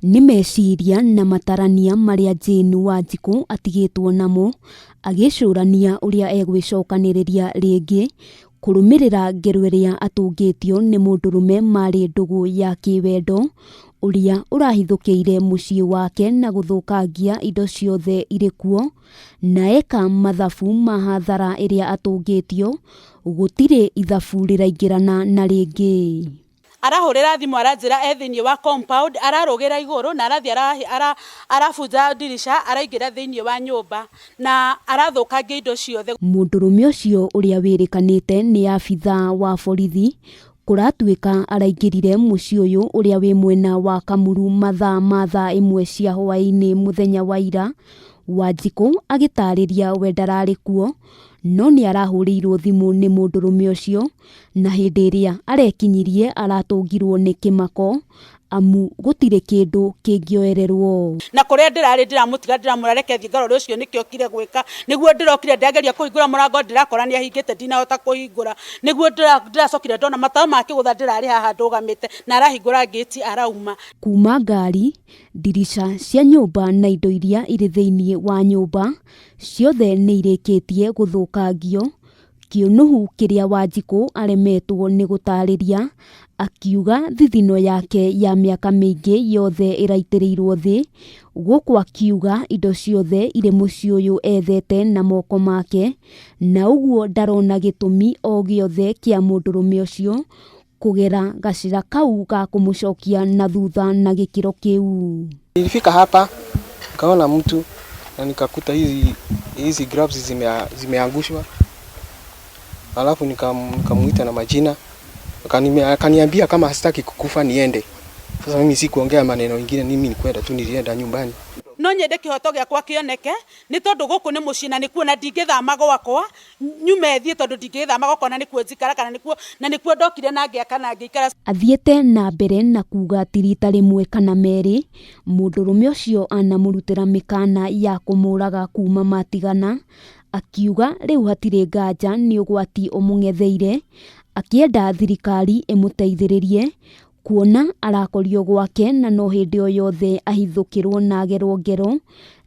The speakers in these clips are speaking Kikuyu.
Nĩ meciria na matarania marĩa Jane Wanjikũ atigĩtwo namo agĩcũrania ũrĩa egwĩcokanĩrĩria rĩngĩ kũrũmĩrĩra ngero ĩrĩa atũngĩtio nĩ mũndũrũme marĩ ndũgũ ya kĩwendo ũrĩa ũrahithũkĩire mũciĩ wake na gũthũkangia indo ciothe irĩ kuo na eka mathabu ma hathara ĩrĩa atũngĩtio gũtirĩ ithabu rĩraingĩrana na rĩngĩ. Arahũrĩra thimũ aranjĩra e thĩinĩ wa compound, ararũgĩra igũrũ na arathiĩ arabunja ndirisha, araingĩra thĩinĩ wa nyũmba na arathũkangia indo ciothe. Mũndũrũme ũcio ũrĩa wĩrĩkanĩte nĩ abithaa wa borithi kũratuĩka araingĩrire mũciĩ ũyũ ũrĩa wĩ mwena wa Kamuru mathaa ma thaa ĩmwe cia hwaĩ-inĩ mũthenya wa ira. Wanjikũ agĩtarĩria we ndararĩ kuo no nĩ arahũrĩirwo thimũ nĩ mũndũrũme ũcio na hĩndĩ ĩrĩa arekinyirie aratũngirwo nĩ kĩmako amu gũtirĩ kĩndũ kĩngĩoererwo. Na kũrĩa ndĩrarĩ ndĩramũtiga ndĩramwĩra reke thiĩ ngarore ũcio nĩkĩ okire gwĩka, nĩguo ndĩrokire ndageria kũhingũra mũrango ndĩrakora nĩ ahingĩte ndinahota kũhingũra, nĩguo ndĩracokire ndona matawa makĩgũtha ndĩrarĩ haha ndũgamĩte na arahingũra ngĩti arauma. Kuma ngari, ndirica cia nyũmba na indo iria irĩ thĩinĩ wa nyũmba ciothe nĩ irĩkĩtie gũthũkangio. Kĩũnũhu kĩrĩa Wanjikũ aremetwo nĩ gũtarĩria, akiuga thithino yake ya mĩaka mĩingĩ yothe ĩraitĩrĩirwo thĩ, gũkũ akiuga indo ciothe irĩ mũciĩ ũyũ ethete na moko make, na ũguo ndarona gĩtũmi o gĩothe kĩa mũndũrũme ũcio kũgera gacĩra kau ga kũmũcokia na thutha na gĩkĩro kĩu. Nilifika hapa nikaona mtu na nikakuta hizi hizi gloves zimeangushwa, alafu nikamuita na majina, akaniambia kama sitaki kukufa niende. Sasa mimi sikuongea maneno ingine, mimi ni kwenda tu, nilienda nyumbani. No nyende kĩhoto gĩakwa kĩoneke nĩ tondũ gũkũ nĩ mũciĩ na nĩkuo na ndingĩthama gwakwa nyume thiĩ tondũ ndingĩthama gwakwa na nĩkuo njikara kana nĩkuo na nĩkuo ndokire na ngĩaka na ngĩikara. Athiĩte na mbere na kuga ti rita rĩmwe kana merĩ mũndũrũme ũcio anamũrutĩra mĩkana ya kũmũraga kuma matigana, akiuga rĩu hatirĩ nganja nĩ ũgwati ũmũng'etheire, akĩenda thirikari ĩmũteithĩrĩrie kuona arakorio gwake na no hĩndĩ o yothe ahithũkĩrwo na agerwo ngero,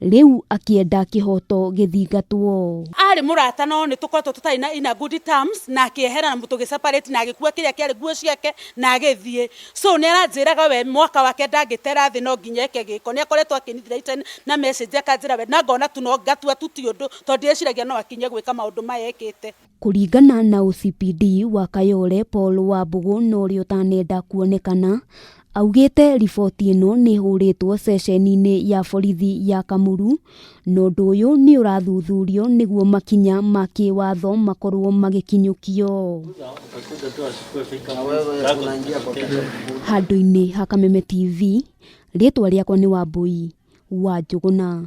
rĩu akĩenda kĩhoto gĩthingatwo. Arĩ mũrata no nĩ tũkoretwo tũtarĩ na in a good terms na akĩehera na tũgĩ separate na agĩkua kĩrĩa kĩarĩ nguo ciake na agĩthiĩ. So nĩ aranjĩraga we mwaka wake ndangĩtera thĩ no nginya eke gĩko. Nĩ akoretwo akĩni na message akanjĩra we na ngona tu no ngatua tu ti ũndũ tondũ ndireciiragia no akinye gwĩka maũndũ maya ekĩte. Kũringana na OCPD wa Kayole Paul Wambũgũ na ũrĩa ũtanenda kuonekana, augĩte riboti ĩno nĩ ĩhũrĩtwo ceceni-inĩ ya borithi ya Kamuru na ũndũ ũyũ nĩ ũrathuthurio nĩguo makinya ma kĩwatho makorwo magĩkinyũkio. Handũ-inĩ ha Kameme TV, rĩtwa rĩakwa nĩ Wambui wa Njũgũna.